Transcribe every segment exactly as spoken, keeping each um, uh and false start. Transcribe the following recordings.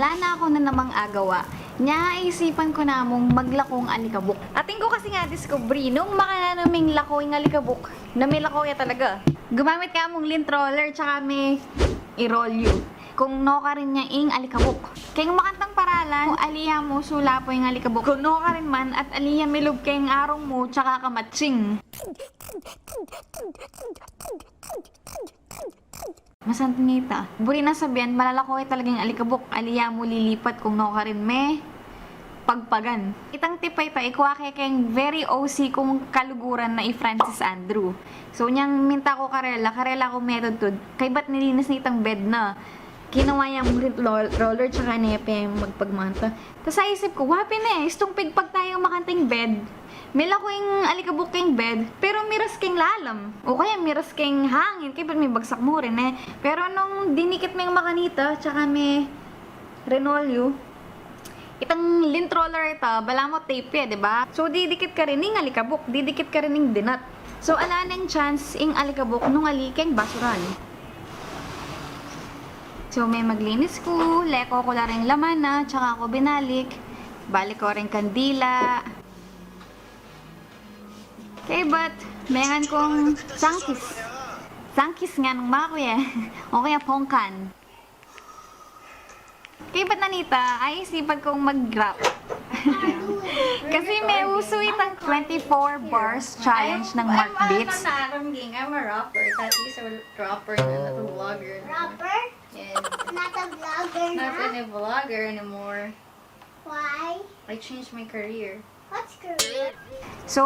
Ana ku na namang agawa. Nya, isipan ku namung maglakong alikabuk. Atin ku kasing diskubri nung makananu ming lako ing alikabuk, na milako ya talaga. Gumamit ka mung lint roller, tsaka me irolyu. Kung nukarin ya ing alikabuk. Keng makantang paralan, ali ya mu sulapu ing alikabuk. Kung nukarin man, at ali ya milub keng arung mu, tsaka kamatsing. Masanting ita. Buri nang sabian, malalako ya talaga ing alikabuk, ali ya mu lilipat kung nukarin me pagpagan. Itang tipa ita, ikua ke keng very O C kung kaluguran na i Francis Andrew. So, nyang minta ku karela, karela ku metudtud, kaybat nilinis na itang bed na. Kinawa yang rin lo-, roller tsaka nepe magpagmanta. Tas aisip ku, wa pin e, istung pigpagtayang makanting bed. Milako ing alikabuk keng bed, pero miras keng lalam. O kaya miras keng hangin, kaybat mibagsak mu rin e. Pero nung dinikit me ing makanita, tsaka me rinolyu, itang lint roller ita, balamu tape ya, di ba? So, didikit karin ing alikabuk, didikit karin ing dinat. So, ala neng chance ing alikabuk nung ali keng basuran. So, me maglinis ku, leko ku la ring laman na, tsaka ku binalik. Balik ku ring kandila. Kaybat, mengan kung sangkis. Sangkis nganang maku ya. O kaya pongkan. Kaybat nanita, aisipan kung mag-rap. Kasi me usu itang twenty-four bars challenge nang Mark Beats. I'm a rapper. That is a rapper, not a vlogger. Rapper? Yes. Not a vlogger na? Not a vlogger anymore. Why? I changed my career. What's career? So,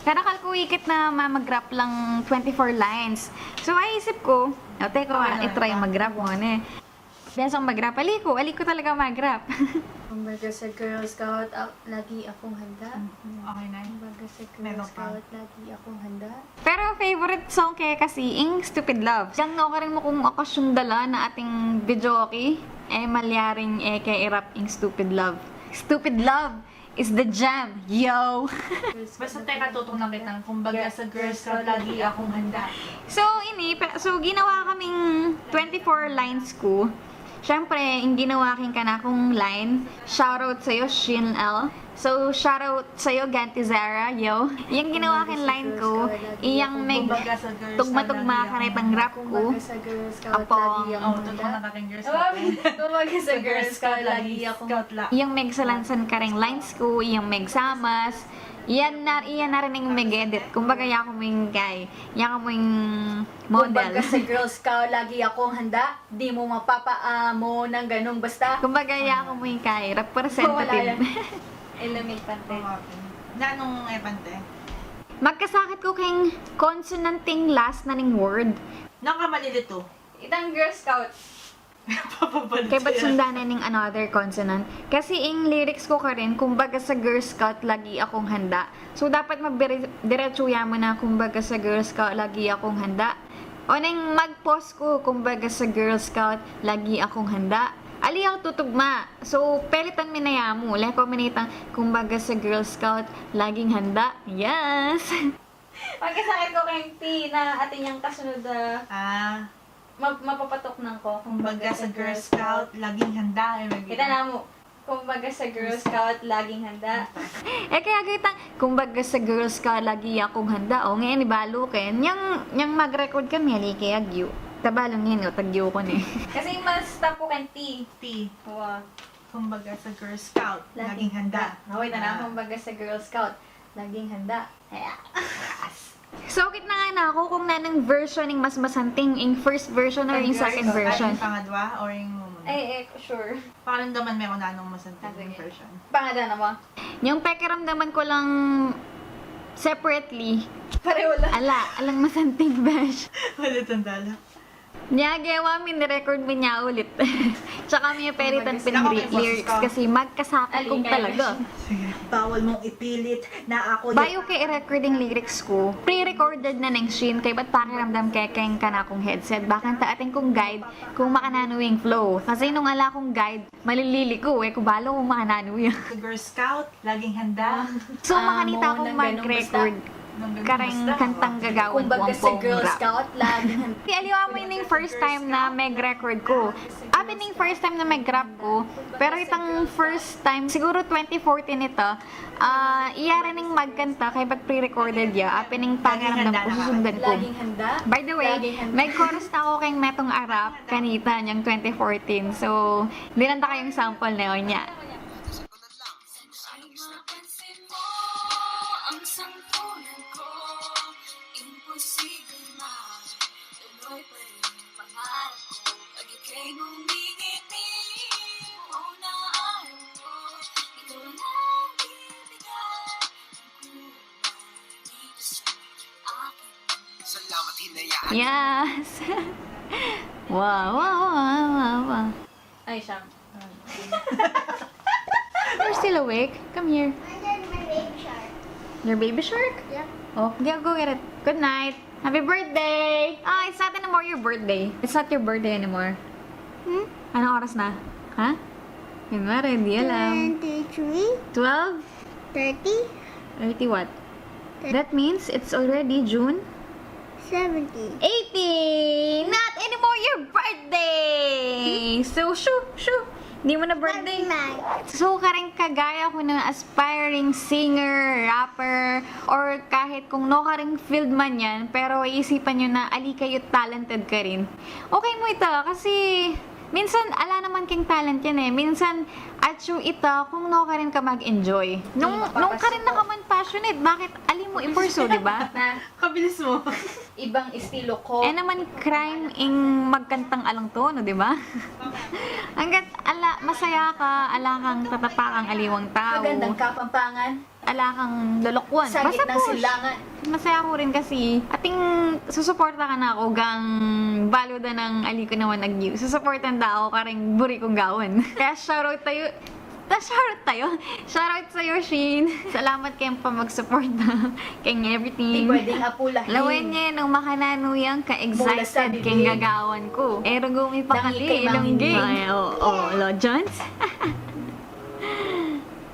karakal ku ikit na ma-, mag-rap lang twenty-four lines. So, aisip ku, o, teka, i-try mag-rap mu ne. Besang mag-rap, ali ku, ali ku talaga mag-rap. Kumbaga sa Girl Scout, ah, lagi akong handa. Okay na. Kumbaga sa Girl Scout, lagi akong handa. Pero favorite song ke kasi ing Stupid Love. Yang nukarin mu kung okasyung dala na ating videoke, e malyaring e ke i-rap ing Stupid Love. Stupid Love is the jam, yo! Basta teka, tutunan kita. Kumbaga sa Girl Scout, lagi akong handa. So, ini, pe-, so, ginawa kaming twenty-four lines ku. Siyempre, ing ginawa keng kanakung line, shoutout sa'yo, Shin L. So, shoutout sa'yo, Ganti Zara, yo. Yang ginawa keng line ku, iyang meg-, tugma-tugma karetang rap ku. Apong, kumbaga sa Girl Scout, lagi akong handa. Iyang megsalansan kareng lines ku, iyang megsamas. Iyan na, iyan na rin ing meg-edit. Kumbaga, yaku mu ing guy. Yaku mu ing model. Kumbaga sa Girl Scout, lagi akong handa. Di mu mapapaamo nang ganung basta. Kumbaga, yaku mu ing kay representative. Wala yan. Ilamig pante. Nanung e pante? Magkasakit ku keng consonant ing last na ning word. Nang kamalilito. Itang Girl Scout. Kaybat sundan ne ning another consonant. Kasi ing lyrics ku karin, kumbaga sa Girl Scout, lagi akong handa. So, dapat mabire-, diretsu ya mu na, kumbaga sa Girl Scout, lagi akong handa. O neng mag-pause ku, kumbaga sa Girl Scout, lagi akong handa. Ali aku tutugma. So, pelitan mi na ya mu. Leko mi na itang, kumbaga sa Girl Scout, laging handa. Yes! Magkasakit ku keng P na atin yang kasunod, ah, ah, ma-, mapapatuknang ku. Kumbaga sa Girl Scout, laging handa. Kita na mu. Kumbaga sa Girl Scout, laging handa. E kaya kita, kumbaga sa Girl Scout, lagi akong handa. O, ngeni balu ken. Yang, yang mag-record kami, ali ke agyu. Tabalu ngeni, o, tagyu ku ne. Kasi mas tapu keng T. T. Wa. Kumbaga sa Girl Scout, laging handa. Away na lang, kumbaga sa Girl Scout, laging handa. So, akit na nga naku kung nanung version ing mas masanting, ing first version or ing second version? Ay, ing pangadwa or ing mumuna? Ay, e, sure. Pakiramdaman me kung nanung masanting ing version. Pangadwa na mu. Yang pekiramdaman ku lang separately. Pareho lang. Ala, alang masanting, besh. Wala tanda lang. Nya, gewa mi, ni-record mi nya ulit. Tsaka mi pelitan pin lyrics kasi magkasakit kung talaga. Bawal mong ipilit na ako. Bayu ke i-record ing lyrics ku, pre-recorded na neng Shin, kaybat pakiramdam ke keng kanakung headset. Bakanta atin kung guide kung makananu ing flow. Kasi nung ala kung guide, malilili ku, e ku balu kung makananu ya. Sa Girl Scout, laging handa. So, makanita kung mag-record. Kareng kantang gagawan ku. Kumbaga sa Girl Scout, laging handa. Aliwa mu, ini ing first time na mag-record ku. Ape ini ing first time na mag-rap ku. Pero itang first time, siguro twenty fourteen ita, ah, iya rin ing magkanta kaybat pre-recorded ya. Ape ini ing pakiramdam ku, susundan ku. Laging handa. By the way, laging handa. Mag-chorus na ku keng metung a rap kanita nyang twenty fourteen. So, dinan da kayung sample ne, o nya. Mapansin mo ang sangkulan ko, imposible man, tuloy pa rin ang pangarap ko. Pag ika'y ngumingiti, unaan ko, ikaw na ang bibigay ng kulay dito sa akin. Salamat, hinayaan. Yes. Wow, wow, wow, wow, wow. Ay, siya. You're still awake? Come here. Andyan, my baby shark. Your baby shark? Yep. Oh, go, go get it. Good night. Happy birthday! Ah, it's not anymore your birthday. It's not your birthday anymore. Hmm? Anong oras na? Ha? Yun nga, ready alam. Twenty-three? Twelve? Thirty? Thirty what? That means it's already June seventeen. Eighteen! Not anymore your birthday! So, shoo, shoo! Di mo na birthday. Twenty-nine. So, kareng kagaya ku na aspiring singer, rapper, or kahit kung no kareng field man yan, pero isipan nyo na ali kayu talented karin. Okay mu ita, kasi minsan ala naman keng talent yan e. Minsan atyu ita kung no karin ka mag-enjoy. Nung, nung karin na ka man passionate, bakit ali mu i-pursue, di ba? Kabilis mu. Ibang estilo ko. E naman crime ing magkantang alang tono, di ba? Hanggat ala, masaya ka, ala kang tatapakang aliwang tau. Magandang Kapampangan. Ala kang lolokwan. Sa gitnang silangan. Basta masaya ku rin kasi ating susuporta ka na ku gang balu da nang ali ku naman agyu. Susuportan da ku kareng buri kung gawan. Kaya shoutout tayu. Ta, shoutout tayu. Shoutout sayu, Sheen. Salamat keng pamagsuporta keng everything. Di pwedeng apulahin. Lawen ye nung makananu yang ka-excited keng gagawan ku. E rugu mipakali, Lungging. Ay, o, o, lo, Jones?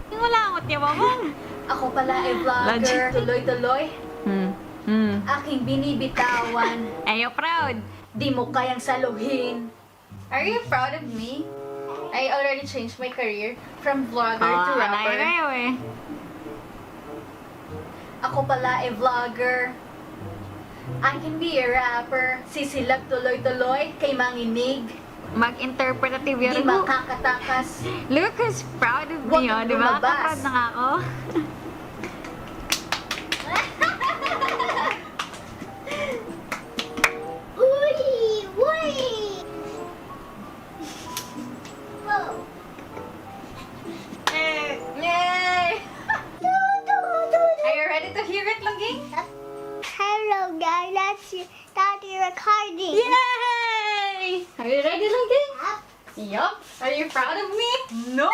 Yung wala akong tiyawa mo. Ako pala ay vlogger. Legit. Tuloy-tuloy. Hmm. Hmm. Aking binibitawan. Are you proud? Di mo kayang saluhin. Are you proud of me? I already changed my career from vlogger to rapper. Kayo e. Ako pala ay vlogger. I can be a rapper. Sisilap tuloy-tuloy kay manginig. Mag-interpretative yan. Di makakatakas. Look who's proud of me, o, di ba? Lumabas. Ka-proud na nga ako. Uy! Uy! Wow! Eh, yay! Are you ready to hear it, Lungging? Hello, guys. That's Daddy recording. Yay! Are you ready, Lungging? Yep. Yup. Are you proud of me? No.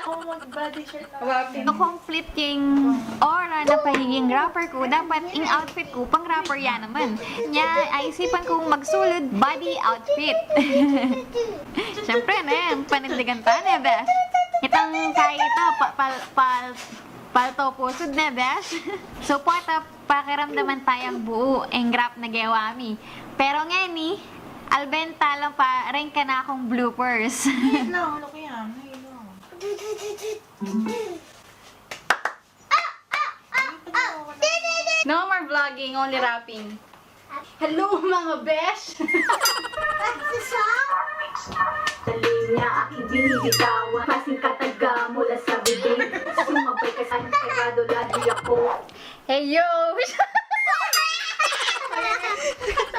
Oh, mag-body shirt na. Complete king aura na pagiging rapper ku, dapat ing outfit ku pang rapper ya naman. Nya, aisipan kung magsulud body outfit. Siyempre, ne, panindigan ta, ne, bes? Itang kaya ita, pa-, pal-, pal-, palto pusud, ne, bes? So, pota, pakiramdaman tayang buu ing rap na gewa mi. Pero ngeni, alben ta lang pa ring kanakung bloopers. Wait lang, ano kaya? Ano yun? No more vlogging, only rapping. Hello, mga besh! Talim niya aking binibitawan. Pasing kataga mula sa bibig. Sumabay ka sa aking sagado, lagi ako. Hey, yo!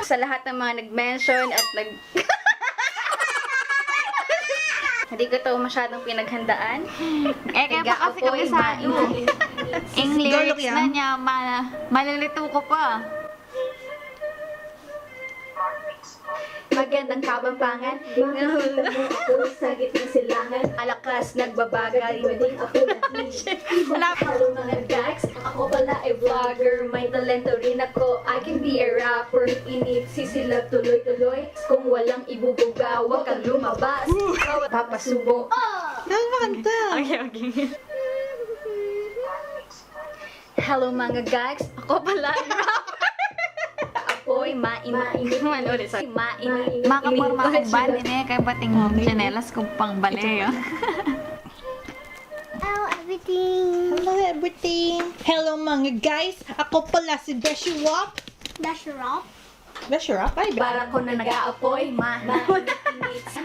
Sa lahat ng mga nag-mention at nag-, hindi ko to masyadong pinaghandaan. Eh, kaya pa kasi kabisado. Ing lyrics na niya, ma-, malilito ko pa. Magandang Kapampangan. Sa gitnang silangan. Malakas, nagbabagal. Pwedeng ako lang. Hello, mga guys. Ako pala ay vlogger. May talento rin ako. I can be a rapper. Init, sisilab, tuloy-tuloy. Kung walang ibubuga, wag kang lumabas. Papasubo. Dapat makanta. Okay, okay. Hello, mga guys. Ako pala, Rob. Apoy, mainit. Mainit. Ulit, sorry. Mainit. Makaporma akong bali ne, kaya bating tsinelas kung pang bale, oh. Hello, everything. Hello, everything. Hello, mga guys. Ako pala si Beshi Wap. Beshi Wap. Beshi Wap, ay, ba? Bara ko na nag-aapoy, ma-, mainit.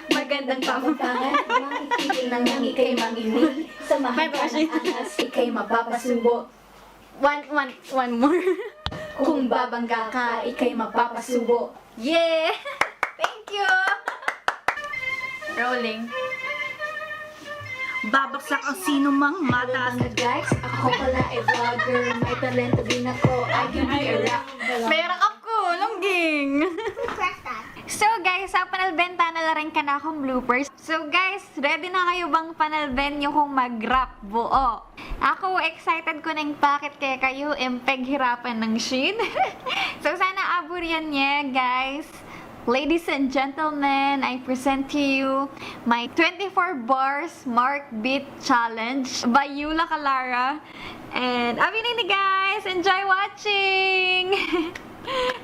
Magandang Kapampangan, makikiling nang ikay manginig. Samahan ka ng angas, ikay mapapasubo. One, one, one more. Kung babangga ka, ikay mapapasubo. Yeah! Thank you! Rolling. Babagsak ang sinumang mataas. Hello, mga guys, ako pala ay vlogger. May talento din ako. I can be a rap. May rakap ko, Lungging. So guys, sa panalben ta na la rin kanakung bloopers. So guys, ready na kayu bang panalben yu kung mag-rap buo? Aku, excited ku neng pakit kekayu ing peghirapan nang shin. So sana aburian ye, guys. Ladies and gentlemen, I present to you my twenty-four bars mark beat challenge by Yula Calara. And abinini, guys! Enjoy watching!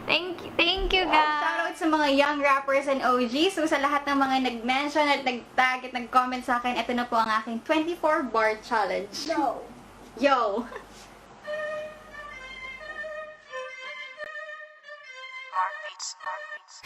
Thank you, thank you, guys! Shoutout sa mga young rappers and O Gs. So, sa lahat ng mga nag-mention at nag-tag at nag-comment sa akin, ito na po ang aking twenty-four bar challenge. Yo! Yo!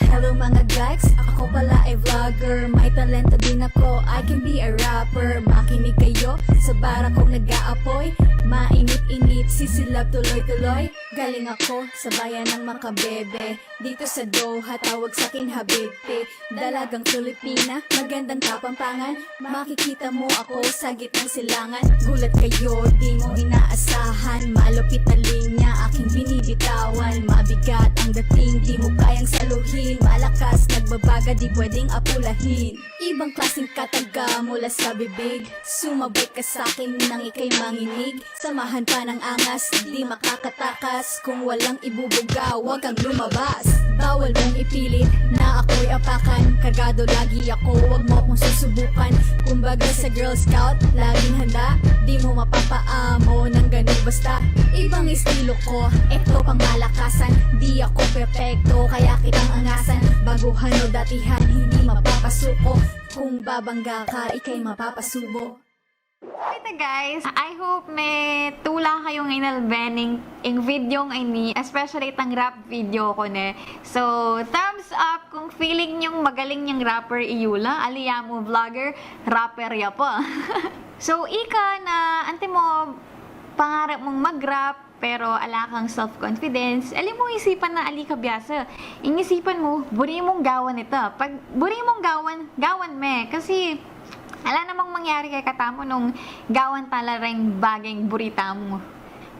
Hello, mga guys, ako pala ay vlogger. May talento din ako, I can be a rapper. Makinig kayo sa bara kong nag-aapoy. Mainit-init, sisilab tuloy-tuloy. Galing ako sa bayan ng Makabebe. Dito sa Doha, tawag sa akin Habibti. Dalagang Filipina, magandang Kapampangan. Makikita mo ako sa gitnang silangan. Gulat kayo, di mo inaasahan. Malupit na linya, aking binibitawan. Mabigat ang dating, di mo kayang saluhin. Malakas, nagbabaga, di pwedeng apulahin. Ibang klaseng kataga mula sa bibig. Sumabay ka sa'kin nang ika'y manginig. Samahan pa ng angas, di makakatakas. Kung walang ibubuga, wag kang lumabas. Bawal mong ipilit na ako'y apakan. Kargado lagi ako, wag mo akong susubukan. Kumbaga sa Girl Scout, laging handa. Di mo mapapaamo ng ganun basta. Ibang estilo ko, eto pang malakasan. Di ako perpekto, kaya kitang angasan. Baguhan o datihan, hindi mapapasuko. Kung babangga ka, ika'y mapapasubo. Ito guys, I hope me tula kayung inalbe ning, ing video ngeni, especially itang rap video ku ne. So, thumbs up kung feeling yung magaling yang rapper i Yula, ali ya mu vlogger, rapper ya pa. So, ika na, antimo, pangarap mung mag-rap, pero ala kang self-confidence, ali mu isipan na ali ka biasa. Ing isipan mu, buri mung gawan ita. Pag buri mung gawan, gawan me. Kasi, ala namang mangyari kekatamu nung gawan ta la reng bageng buri tamu.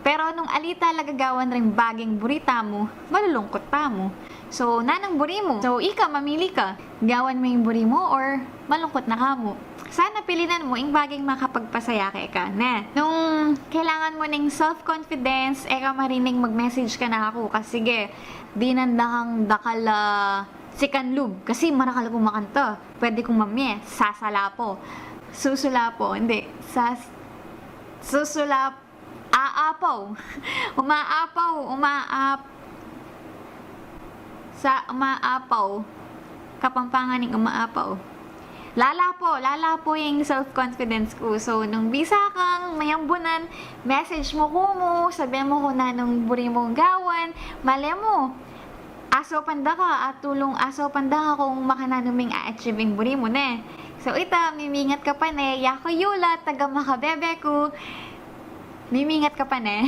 Pero nung ali talaga gawan reng bageng buri tamu, malulungkut tamu. So, nanung buri mu? So, ika, mamili ka. Gawan mu ing buri mu or malungkut na ka mu? Sana pilinan mu ing bageng makapagpasaya keka, ne? Nung kailangan mu ning self-confidence, e ka marining, mag-message ka na kaku. Kasi sige, dinan da kang dakal, ah, sikanlub. Kasi marakal kung makanta. Pwede kung mamye, sasalapo. Susulapo, hindi. Sas-, susulap-, aapaw. Umaapaw, umaap-, sa umaapaw. Kapampangan ning umaapaw. Lalapo, lalapo ing self-confidence ku. So, nung bisa kang mayambunan, message mu ku mu, sabi mu ku nanung buri mung gawan, male mu, asopan da ka, atulung asopan da ka kung makananu ming a-achieve ing buri mu, ne? So, ita, mimingat ka pa, ne? Yaku i Yula, taga Makabebe ku. Mimingat ka pa, ne?